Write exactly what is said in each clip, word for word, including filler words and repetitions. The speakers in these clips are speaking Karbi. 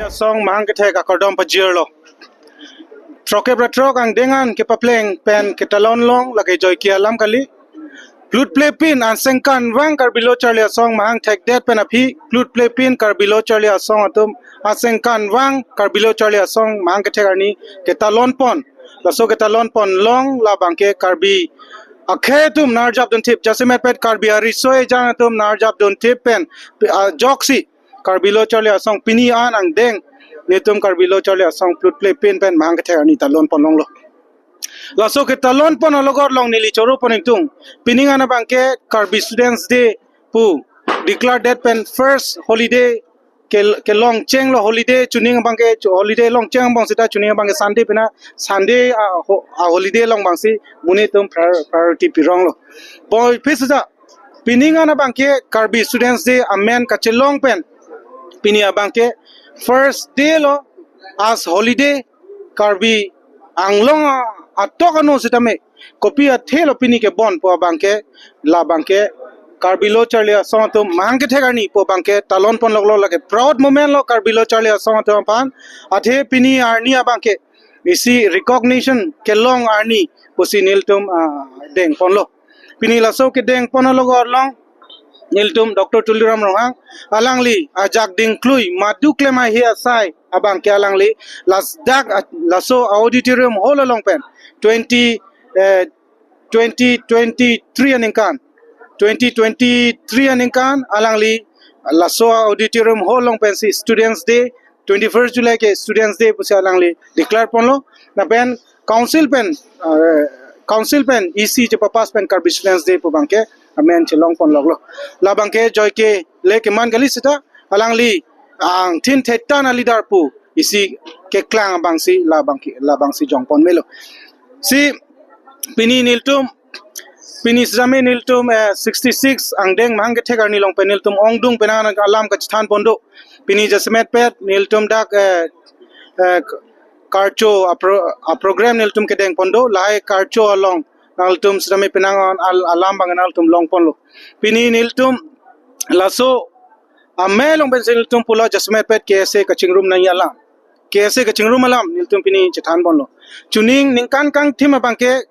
Song mahang kethek akardom pajirlo. Throkep ra throk angdeng an kepapleng pen ketalon long lake joike alam kali. Plutplepin asengkan vang Karbi Lo Charli Asong mahang thekdet pen aphi, plutplepin Karbi Lo Charli Asong atum asengkan vang Karbi Lo Charli Asong mahang kethek arni ketalon pon. Laso ketalon pon long labangke Karbi akhei atum nangarjap dunthip, jasemet pet Karbi ariso ejang atum nangarjap dunthip pen, ah, ajoksi Karbi Lo Charli Asong pini an angdeng nelitum Karbi Lo Charli Asong plutplepin pen mahang kethek arni talon pon longlo. Laso ketalon pon alogot long neli choro pon ingtung. Pining an abangke Karbi Students Day pu declare det pen first holiday ke, kelong chenglo holiday, chuning abangke chu-, holiday long cheng abang seta chuning abangke Sunday pina, Sunday a, ho-, a holiday long abangsi monit atum prior-, priority pironglo. Boi phi seta pining an abangke Karbi Students Day amen kachelong pen pini abangke first day lo as holiday Karbi Anglong a-, atok ano sitame kopi athe lo pini kebon pu abangke, labangke Karbi Lo Charli Asong atum mahang kethek arni pu abangke talon pon longlo, lake proud moment lo Karbi Lo Charli Asong atum aphan. Athe pini arni abangke isi recognition kelong arni pusi nelitum, ah, deng ponlo. Pini laso kedeng pon alogot long nelitum Doctor Tuliram Ronghang alangli ajak dingklui madu klem ahi asai abangke alangli lasdak a-, laso auditorium hall along pen twenty, eh, twenty twenty-three aningkan, twenty twenty-three aningkan alangli laso auditorium hall along pensi Students Day, twenty-first July ke Students Day pusi alangli declare ponlo. Lapen council pen, uh, council pen E C chepapass pen Karbi Students Day pu abangke amen chelong pon longlo. Labangke joike le keman kali seta alangli angthin thetan a leader pu isi keklang abangsi labangke, labangsi jong pon melo. Si pini nelitum, pini sitame nelitum, eh, sixty-six angdeng mahang kethek arni long pen nelitum ongdung penang alam kachethan pon do. Pini jasemet pet nelitum dak, eh, eh, karcho a pro-, a program nelitum kedeng pon do, lahai karcho along nangtum sitame penang an al-, alam abang nangtum long ponlo. Pini nelitum laso amei along pensi nelitum pulo jasemet pet K S A kachingrum nangji alam, K S A kachingrum alam nelitum pini chethan ponlo. Chuning ningkan kangthim abangke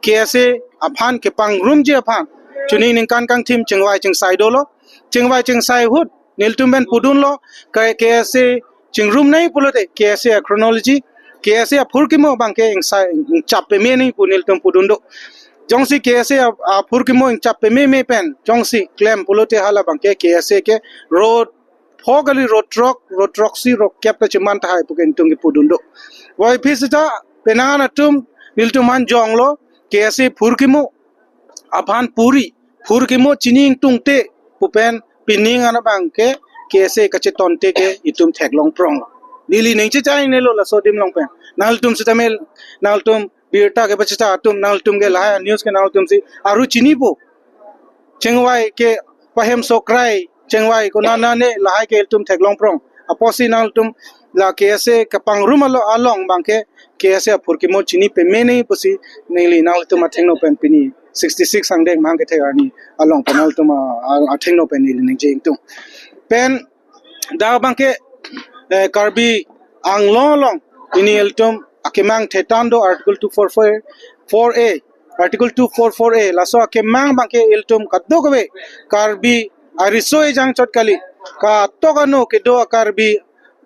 K S A aphan kepangrumji aphan chuning ningkan kangthim chingvai chingsai dolo. Chingvai chingsai ahut nelitum pen pudunlo, K-, K S A chingrum nangji pulote K S A a chronology, K S A aphurkimo abangke ingsai, ingchap peme nangji pu nelitum pudun do. Jongsi K S A a-, aphurkimo ingchap pememe pen jongsi klem pulote hala abangke K S A ke ro pho kali, ro throk, ro throksi, ro kep ta cheman tahai pu ke nelitum kepudun do. Boi phi seta penang atum nelitum aphan jonglo, K S A phurkimo aphan puri, phurkimo chini ingtungte pu pen pining an abangke K S A kachetonte ke itum theklong prong. Neli ningje chai nelo laso adim along pen. Nangtum sitame, nangtum birta kepacheta atum, nangtum ke lahai news ke nangtumsi aru chinipo. Chingvai ke pahem sokrai, chingvai konat nane lahai ke ilitum theklong prong. Apotsi nangtum la K S A kepangrum alo-, along abangke K S A aphurkimo chini peme nangji pusi neli nangtum athengno pen pini sixty-six angdeng mahang kethek arni along pen nangtum a-, a-, athengno pen neli ningje ingtung. Pen dak abangke, eh, Karbi Anglong along pini ilitum akemang thetan do Article two four four, four A, Article two four four A, laso akemang abangke ilitum kadokave Karbi ariso ejang chot kali, katok ano kedo a-Karbi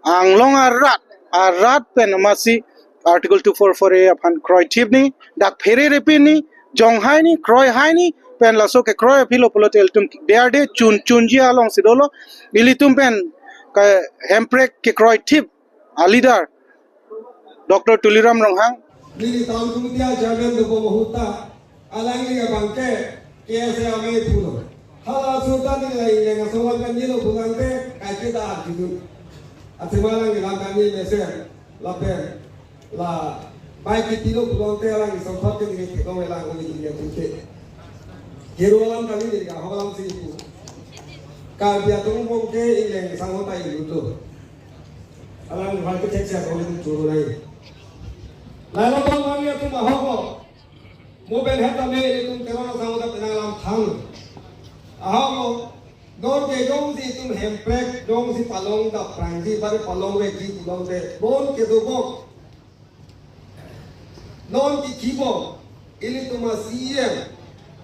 Anglong arat, arat pen amatsi Article two four four A aphan kroithip nangji, dak phere repin nangji, jonghai nangji, kroihai nangji, pen laso kekroi aphi lo pulote ilitum derde chun chunji alongsi dolo, ilitum pen ka hemprek kekroithip a leader Doctor Tuliram Ronghang. Neli town committee a chairman dopo ahut ta alangli abangke K S A amei pulo. Hala ahut ta neli la ingleng asong alam kangjilo pulangte kaiketa arjudu. Athema alangli lam kangjilo mesen lapen la bai kitilo pulangte alangli songthot ke neli theklong elang neli ingleng pute. Hero alam kali neli ka ho alam si pu. Karbi atum abangke ingleng sangho ta ingluto. Alang hal ke cek siap oleh itu turun lagi. Lalu bang kami atum ahok mo. Mo ben het kami itu terang sama tak kenal alam thang. Ahok mo. Non ke jongsi itum hemprek, jongsi palong dapprangji, bari palong vekji pulote, non kedobom, non kikibom, ilitum a-C E M,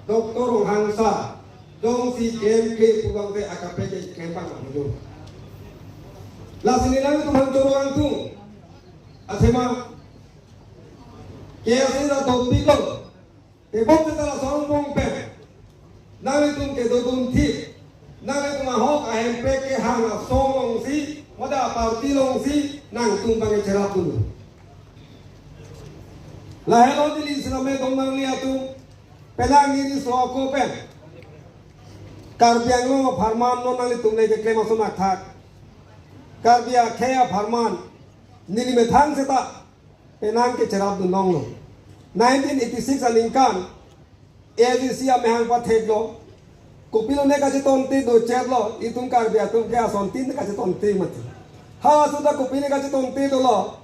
Doctor Ronghang sir, jongsi klemkle pulote akaprek ke klem abang nanglo. Lasi nelitum aphan choro angtung, athema, K S A ta dopiklo, tebok seta lason angbong pen nanglitum kedodun thip, nanglitum ahok ahemprek kehang asong alongsi, mate aparty alongsi nangtum abang cherapdun. Lahelo Delhi sitame dong nangli atum, penang neli so ako pen Karbi Anglong apharman non nanglitum le keklem ason athak. Karbi akhei apharman neli methang seta penang kecherapdun longlo. Nineteen eighty-six aningkan A D C amahang patheklo. Kopilo ne kachetonte dochetlo, itum Karbi atum ke asontin kachetonte mati. Ha suda kopi ne kachetonte dolo.